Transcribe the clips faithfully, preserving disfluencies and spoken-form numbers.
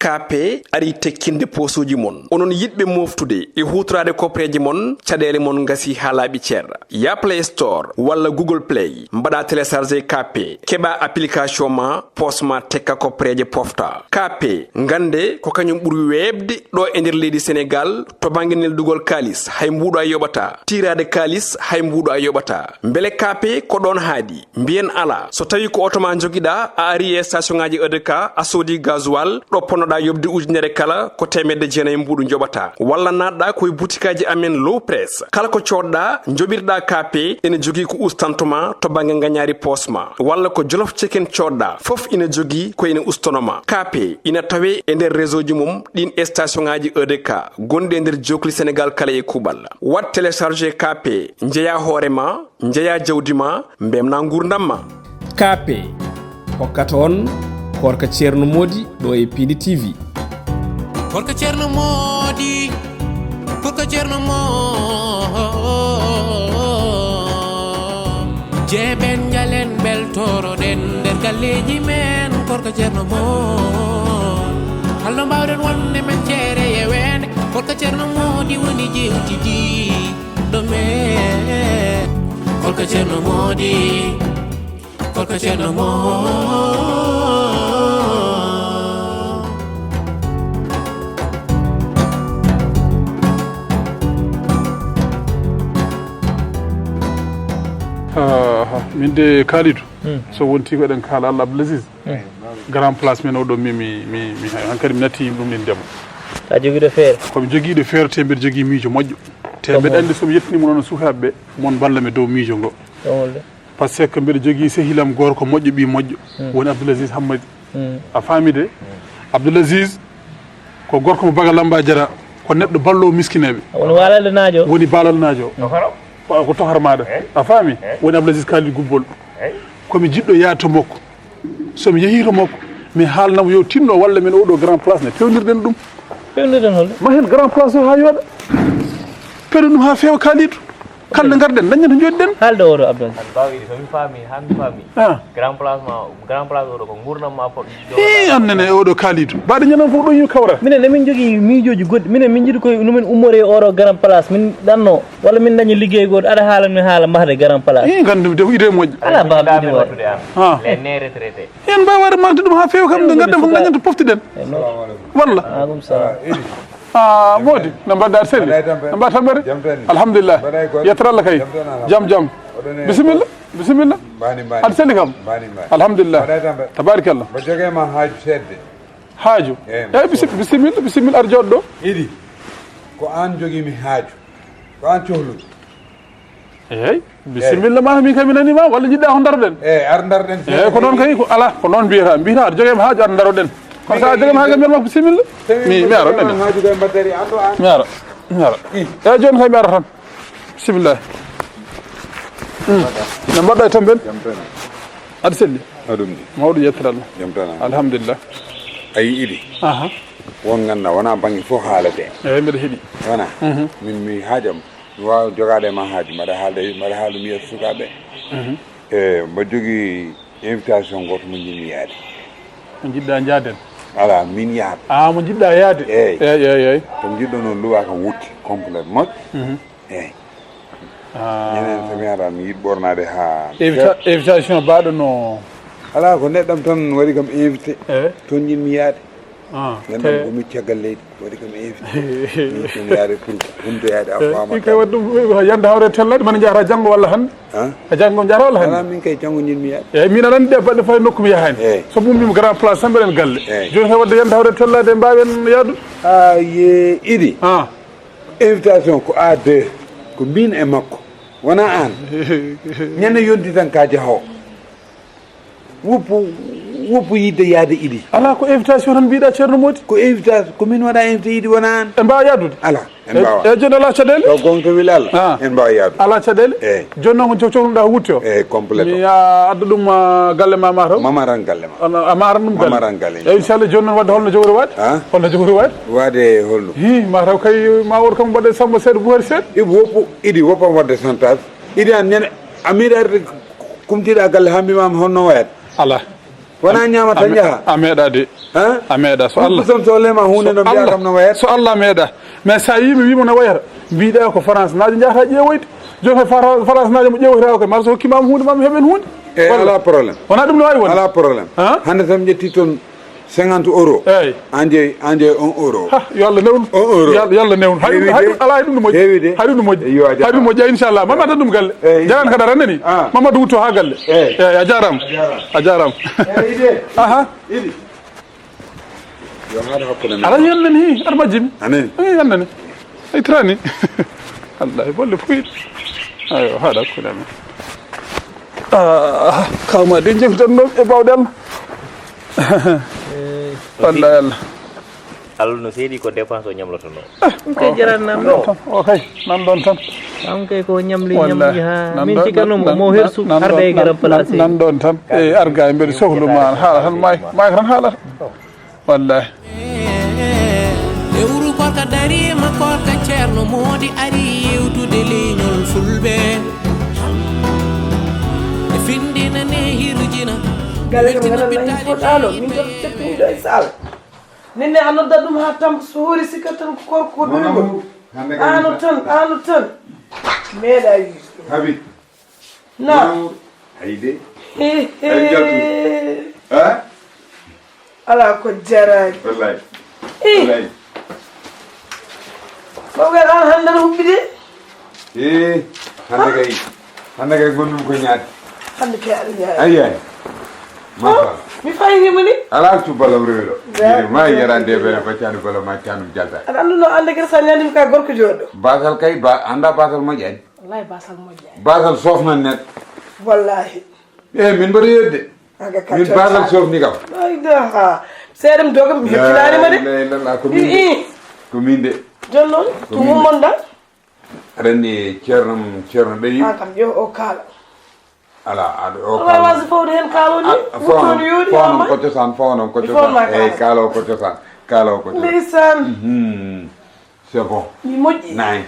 K P arii tekkinde poosuuji mon. Onon yiɗɓe mooftude e huutoraade kopreeje mon, caɗeele mon ngasii haa laaɓi cer. Yah Play Store walla Google Play, mbaɗaa télécharger K P, keɓaa application ma, poos ma tekka kopreeje pofta. K P, ngannde ko kañum ɓuri weeɓde ɗo e nder leydi Senegaal to bannge neldugol kaalis, hay mbuuɗo a yoɓataa. Tiiraade kaalis, hay mbuuɗo a yoɓataa. Mbele K P ko ɗoon haaɗi? Mbiyen alaa. So tawii ko oto ma njogiɗaa, a arii e station ŋaaji E D K, a soodii gasoil, ɗo ponnoɗaa yoɓde ujunere kala, ko teemedde jeenayi mbuuɗu njoɓataa. Walla naatɗaa ko e butikaaji amen Low Press. Kala ko coodɗaa, njoɓirɗaa K P, ene jogii ko ustanto ma to bannge ngañaari poos ma. Walla ko Jolof Chicken coodɗaa, fof ina jogii ko ina ustono ma. K P ina tawee e nder réseau ji mum ɗiin e station ŋaaji E D K gonɗi e nder jookli Senegaal kala e kuuɓal. Waɗ télécharger K P, njeyaa hoore ma, njeyaa jawdi ma, mbemnaa nguurndam ma. K P hokkata on Koorka Ceerno Moodi ɗo e Piindi T V. Koorka Ceerno Moodi, Koorka Ceerno Moodi. Jeeɓen njalen mbeltoroɗen nder galleeji men, Koorka Ceerno Moodi. Halno mbaawɗen wonde men ceere e weende, Koorka Ceerno Moodi woni jewtidi. Ɗo men, Koorka Ceerno Moodi, Koorka Ceerno Moodi. Ah, min de Kalidou, so wonti ko eɗen kaala Allah Abdoul Aziz, grand place men oɗo mi mi mi mi hankadi mi natti ɗum ɗin ndema. A jogiiɗo feere? Komi jogiiɗo feere te mbeɗa jogii miijo moƴƴo, te mbeɗa anndi somi yettini mon onon sukaaɓe ɓe, mon mballa mi dow miijo ngo. Par ce que mbeɗa jogii sehilam gorko moƴƴo, ɓii moƴƴo, woni Abdoul Aziz Hammadi. A faami de? Abdoul Aziz ko gorko mo Baga Lamba Jara, ko neɗɗo ballowo miskineeɓe. Woni Baalalnaajo. Woni Baalalnaajo. Ko tohar maaɗa. A faami? Woni Abdoul Aziz Kalidou Gubbol. Komi jiɗɗo yaade to makko. So mi yehii to makko, mi haalna mo yo tinno walla min oɗo grand place ne peewnirɗen ɗum. Peewnirɗen holɗo? Ma heen grand place o haa yooɗa. Peewnen ɗum haa feewa Kalidou. Kala nde ngarɗen dañen to njooɗiɗen. Haalde oɗo Abdou Aziz. An baawi ɗi somi faami haa mi faami. Ah. Grand place ma grand place oɗo ko ngurnam ma fot. Hi annene oɗo Kalidou. Baɗe ñanan fof ɗo yimɓe kawra. Minen emin jogii miijooji goɗɗi. Minen min njiɗi koye no min ummoree oɗo grand place min ɗanno walla min dañi liggey goɗɗo aɗa haala min haala mahde grand place. Hi gandumi de ko idée moƴƴo. Ala baabi idée waɗi. Ha. Les retraité. En mbawi waɗde mahde ɗum ha feewa kam nde ngarɗen fof dañen to poftiɗen. Walla. Aleykum salam. Ah, moodi, no mbaɗɗa aɗa selli? No mbaɗɗa tampere? Alhamdulillah. Yettere Allah kay. Jam jam. Bisimilla, bisimilla. Aɗa selli kam? Alhamdulillah. Tabarikalla. Mbo joge ma haaju seedde. Haaju? Eyi, bisimilla, bisimilla, aɗa jooɗo ɗo. Idi, ko an jogimi haaju. Ko an cohluɗo. Eey, bisimilla ma min kam mi nanii ma walla njiɗɗa ko ndaroɗen? Eey, ar ndaroɗen. Eey, ko noon kay ko alaa, ko noon mbiyata, mbiyata aɗa jogii ma haaju aɗa ndaroɗen. Kono so a jogii ma haaju mbiyat ma bisimilla. Mi mi ara ɗen. Haaju kay mbaɗɗari an ɗo an. Mi ara. Mi ara. Eey jooni kay mi ara tan. Bisimilla. No mbaɗɗa e tamben? Aɗa selli? Aɗum ni. Mawɗo yettere Allah. Jam tan. Alhamdulillah. A yiɗi. Aha. Won ganna wona bangge fof haalate. Eey mbiɗa heɗi. Wona. Min mi haajam. Mi waawa jogaade e ma haaju mbaɗa haalde mbaɗa haalde mi yeeso sukaaɓe. E mbo jogii invitation gooto mo njiɗmi yaade. Mo njiɗɗa njaaden? Alaa miin yahata. A mo njiɗɗa yaade? Eey. Eey eey eey. Ko njiɗɗo noon luwaa ko wutti complet moƴƴo. Eey. Ñanden so mi yahata mi yiɗ ɓoornaade haa. Invitation baaɗo no. Alaa ko neɗɗam tan waɗi kam invité. Eey. Toon njiɗmi yaade. Ganndam ko mi caggal leydi waɗi kam invité. Min ɗum yaade pour humtoyaade a faama. Kay waɗi ɗum yande hawre tellade mana njahata janngo walla hannde. A janngo njahata walla hannde. Ala min kay janngo njinmi yaade. Eeyi min aɗa anndi ɗe baɗɗe fay nokku mi yahaani. So mi ummiima grand place tan mbeɗen galle. Jooni kay waɗde yande hawre tellade en mbaawen yahdude. A ye idi. Invitation ko à deux ko min e makko wona aan. Ñande yonti tan ka jahoowo. Woppu woppu yidde yaade idi. Ala ko invitation tan mbiɗa ceerno moodi. Ko invitation ko min waɗa invité idi wona an. En mbawa yadude. Ala en mbawa. E joni ala caɗele. Taw gonka weli Allah en mbawa yadude. Ala caɗele. Eyi. Joni noon ko cokluɗa wutti o. Eyi complet. Mi adda ɗum galle ma mataw. Mama tan galle ma. Ama aran ɗum galle. Mama tan galle. Eyi inchallah joni noon wadde holno jogori waade. Holno jogori waade. Waade holno. Hi mataw kay ma wor kam mbaɗe samba seeɗa buhari seeɗa. Ibo woppu idi woppam wadde santage. Idi an ñande a meeɗi arde kumtiɗa galle ha mbimami honno wayata. Ala. Wona ñaama tan jaha. A meeɗa de. Hein? A meeɗa. So Allah, so Allah meeɗa. Mais sa yii mi wiima no wayata, mbiɗa ko France naajo njahata ƴeewoyde. Jooni kay France naajo mo ƴeewoyta o kay, mara so hokkima am huunde, ma mi heɓen huunde. Eyyi, walla? Ala problème. Wona ɗum no wawi wonde? Ala problème. Hein? Hannde tan mi ƴetti toon cinquante euros. Eyyi. An jeyi, an jeyi un euro. Ha, yo Allah newnu. Un euro. Yo Allah, yo Allah newnu. Hay ɗum, hay ɗum, ala, hay ɗum no moƴƴi. Heewi de. Hay ɗum no moƴƴi. Yo a jarama. Hay ɗum moƴƴi, inchallah. Mamadou ɗum galle. Eyyi. Jarani kadi arani ni. Ah. Mamadou wutto ha galle. Eyyi. Eyyi, a jarama. A jarama. Eyyi, de. Aha. Idi. Yo haɗa hakkunde men. Aɗa yiyannani, hi, aɗa majjimi. Amin. Hi, yannani. Ay, trani. Wallahi, bolle fuy. Ayo, haɗa hakkunde men. Ah, kawma de jewtanno e bawɗe Allah. Wallahi Allah. Allah no seedi ko dépense o ñamlotono. Ɗum kay jarani nan ɗo. O kay, nan ɗon tan. Ɗum kay ko ñamli, wallahi, ñamli ha nan min ɗon, cikkanno mo, nan, mo hersu nan, arde e nan, garam place. Nan ɗon tan. E arga e mbeɗa sohlu ma, haala tan, may, may ko tan haalata. Wallahi. Lewru korka dariima, korka Ceerno Moodi ari yewtude leñol Fulɓe. E findina ne hirjina. Galle kam ngaɗa lahi foɗɗano, min kam seppiniɗo e sal. Nenne a nodda ɗum ha tambo so hoori sikka tan ko korko ko ɗum. Ano tan, ano tan. Meeɗa yiide ɗum. Habi. Na. Ay de. He, he. Ay jatu. Ha? Ala ko jaraani. Wallahi. Eh. Wallahi. Mawgal an hannde no huɓɓi de. Eh, hannde kay, hannde kay gonɗum ko ñaati. Hannde kay aɗa ñaati. Ay, ay. Machallah. Mi fayni mo ni. Ala cubbala o rewi ɗo. Daa, ma daa, yarande daa. Bele ko canu bala ma canu jalta. Aɗa annduno hannde kadi sa ñaandima ka gorko jooɗo. Basal kay, ba, annda basal moƴƴani. Wallahi basal moƴƴani. Basal sofnan neɗɗo. Wallahi. Eh, min mbaɗa yedde. Aga min kacca. Basal sofni kam. Ay da. Seeɗa mi doga mi hettinaani ma de. La ilaha illallah, ko min de. Ii. Ko min de. Jooni noon, ko to min de. Mummon da? Aɗa anndi Ceerno, Ceerno Ɗayi? An kam, yo o kaala. Ala, aɗa o kaala. Awa wasi fawde heen kaalo ni. Wuttoon yooɗi fawnam ko cosaan, fawnam ko cosaan. Eyyi, kaalo ko cosaan, kaalo ko cosaan. Ndeysaan. Mhm. C'est bon. Mi moƴƴi. Nayi.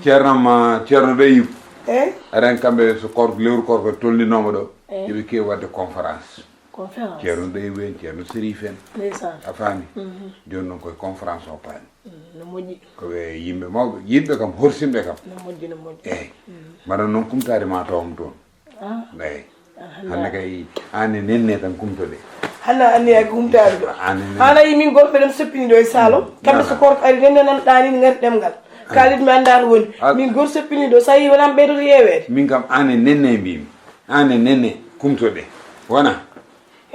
Ceerno ma, Ceerno Ɗayi. Eyyi. Aɗa anndi kamɓe so koor-, lewru koorko tolninooma ɗo, eyyi, eɓe keewi waɗde conférence. Conférence. Ceerno Ɗayi en, Ceerno Serif en. Ndeysaan. A faami? Mhm. Jooni noon koye conférence o paani. Mm, no moƴƴi. Ko ɓe yimɓe mawɓe, yiɗɓe kam, horsinɓe kam. No moƴƴi, no moƴƴi. Eyyi. Mm. Mbaɗa noon kumtaade ma tawam toon. Ah. Eyyi. Alhamdulillah. Hannde kay, aan e Nenne tan kumtoɗe. Hannde a anniyaaki humtaade ɗo. Aan e Nenne. Haana yi min gorɓe ɗon seppini ɗo e salon. Mm. Kamɓe so koorko ari, Nenne nan ɗaani, ngari ɗemngal. Ah. Kaalid mi anndaa to woni. Ah. Min gor seppini ɗo, so a yi wonaa mi ɓeydoto yeeweede. Min kam aan e Nenne mbiymi. Aan e Nenne kumtoɗe. Wona?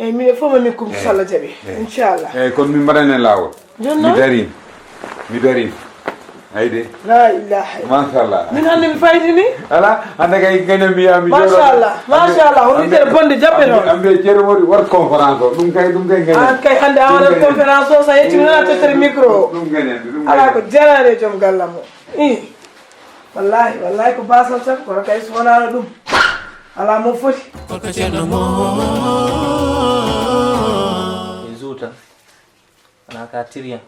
Eyyi, minen fof ma min kumtu, eh, so Allah jaɓi. Eh. Inchallah. Eyyi, kono min mbaɗan e laawol. Jooni noon? Mi darim. Mi darim. Ayi de. La ilaha illallah. Machallah. Min hannde mi faytini. Ala, hannde kay gañam mi yaami jooɗo. Machallah. Machallah. Hono witere bonde jaɓɓe noon. Ambe cere wodi wat conférence o. Ɗum kay, ɗum kay gañam. An kay hannde a waɗat conférence o, so a yettini noon a tottere micro o. Ɗum gañam, ɗum gañam. Ala ko jaraade joom gallam o. Ih. Wallahi, wallahi ko basal tan, kono kay so wonaano ɗum, alaa mo foti. Koko ceerno mo. E zuuta. Ana ka tiriyan.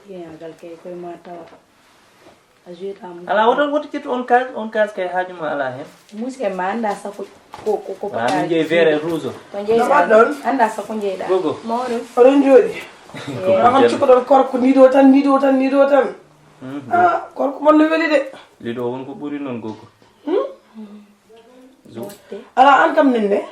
Yeyagal kay koye ma tawa. A juweta mo. Alaa, woto, woto ƴettu on kaas, on kaas kay haaju ma alaa heen. Musi kay ma annda sako ko, ko, ko. Wona min jeyi vert et rouge o. To jeyi sa annda sako jeyɗa. Gogo. Mawɗo. Oɗon jooɗi. Ko on cikkoɗon korko ni ɗo tan, ni ɗo tan, ni ɗo tan. Mhm. Ah, kono ko mon no weli de. Liɗo won ko ɓuri noon, gogo. Hmm? Zo. Ala an kam nin ne.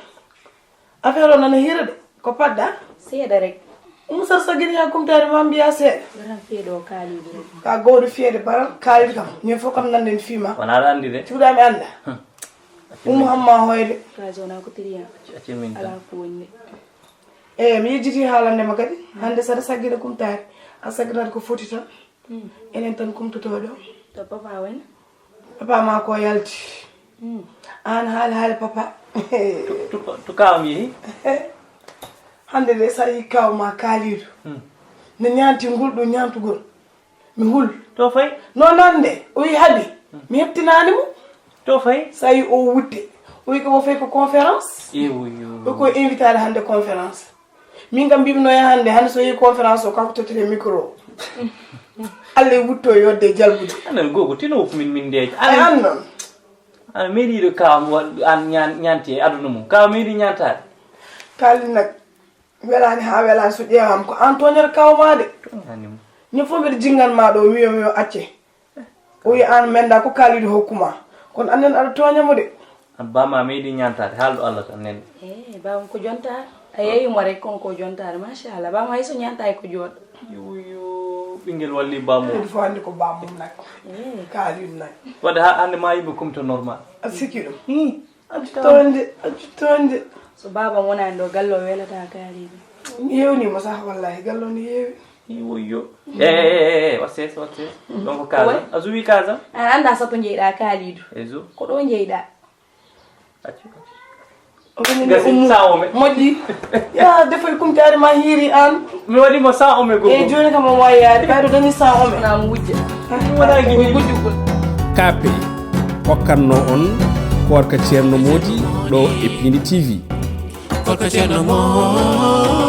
Affaire o nana hira de. Ko padda? Seeɗa rek. Umu sar sa gini ha kumtaade ma mbiya seeɗa. Baran fiyeɗo kaalidu rek. Ka gowɗo fiyeede baran kaalid kam. Min fof kam nanden fima. Wona aɗa anndi de. Cuuɗa mi annda. Hmm. Umu hamma hoyde. Ka zona ko tiriya. Acce min tan. Ala ko wonni. Eyi, mi yejjiti haalande ma kadi. Hannde saɗa saggina kumtaade, a sagginata ko foti tan. Mm. Enen tan kumtotooɗo. To papa woni? Papa ma ko yalti. Mm. Aan haali haali papa. To, to, to kawam yehi? Hannde de so a yi kaw ma kaaliiɗo. Mm. Ne ñaanti ngol ɗo ñaantugol. Mi hul. To fayi? No nande, o wi haaɗi. Mi heɓtinaani mo. To fayi? So a yi o wutte. O wi ko mo fayi ko conférence. E woyo. O ko invitaade hannde conférence. Min kam mbimi no yaha hannde, hannde so yehi conférence o, kanko tottete micro o. Allah e wutto e yodde e jalbude. Anan gogo, tino wuf min, min ndeeƴa. Ay, an noon. Ana meeɗiiɗo kawa mo waɗ-, an ñaan-, ñaanti e aduna mum. Kawa meeɗi ñaantaade. Kaalidi nag, welaani haa welaani, so ƴeewaama ko aan tooñata kaaw maa de. Tooñaani mo. Ñin fof mbeɗa jinngan maa ɗo, mi wiya, mi wiya acce. O wiya aan mennda ko Kaalidi hokku maa. Kono aan nene aɗa tooña mo de. Aan baama a meeɗi ñaantaade, haalɗo Allah tan nene. Eh, baama ko jontaar. A yeeyi mo rek kon ko jontaar, machallah. Baama hay so ñaantaay ko jooɗo. Yo, yo, ɓinngel walli baamum. Ɗum fof anndi ko baamum nag. Eh. Kaalidi nag. Wadde haa hannde ma yimɓe kumto normal. A sikki ɗum. Hmm. Accu tooñde, accu tooñde. So baaba wonaani ɗo, galle o welata Kaalidi. Mi yeewniima sah, wallaahi, galle o ne yeewi. Ii, woyyo. Eh, eh, eh, eh, wat sees, wat sees. Donc, Kaza, a suwii Kaza? An anndaa sato njeyɗaa Kaalidu. Ezo. Ko ɗo njeyɗaa. Accu, accu. O woni nde Gasi, ummu. Sa ome. Moƴƴi. Ya, defal kumtaari ma hiiri an. Mi waɗi mo sa ome gogo. E jooni kam o waawi yaade. Ɓayɗo dañi sa ome. Wona mo wujja. Wona gimi. Wujjugol. Kape hokkatno on Koorka Ceerno Moodi ɗo e Piindi T V. Koorka Ceerno Moodi.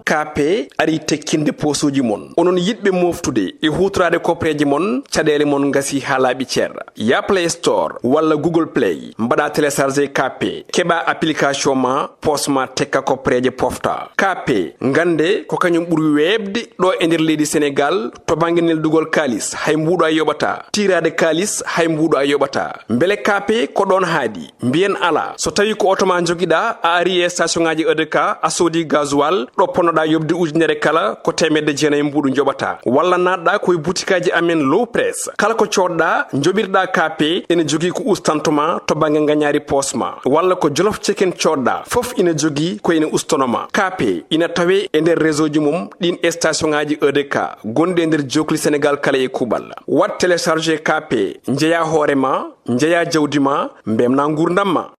Kape ari tekkinde posuuji mon. Onon yiɗɓe moftude e huutoraade kopreeje mon, caɗeele mon ngasi haa laaɓi cer. Ya Play Store walla Google Play, mbaɗa télécharger Kape, keɓa application ma, pos ma tekka kopreeje pofta. Kape, ngannde ko kañum ɓuri weeɓde ɗo e nder leydi Senegal to bannge neldugol kaalis, hay mbuuɗo a yoɓata. Tiiraade kaalis, hay mbuuɗo a yoɓata. Mbele Kape ko ɗoon haaɗi? Mbiyen alaa. So tawii ko oto ma njogiɗaa, a ari e station ŋaaji E D K, a soodi gasoil, ɗo ponnoɗaa yoɓde ujunere kala, ko teemedde jeenayi mbuuɗu njoɓataa. Walla naatɗaa ko e butikaaji amen Low Press. Kala ko coodɗaa, njoɓirɗaa Kape, ene jogii ko ustanto ma to bannge ngañaari poos ma. Walla ko Jolof Chicken coodɗaa, fof ina jogii ko ina ustono ma. Kape ina tawee e nder réseau ji mum ɗiin e station ŋaaji E D K gonɗi e nder jookli Senegal kala e kuuɓal. Waɗ télécharger Kape, njeyaa hoore ma, njeyaa jawdi ma, mbemnaa nguurndam ma.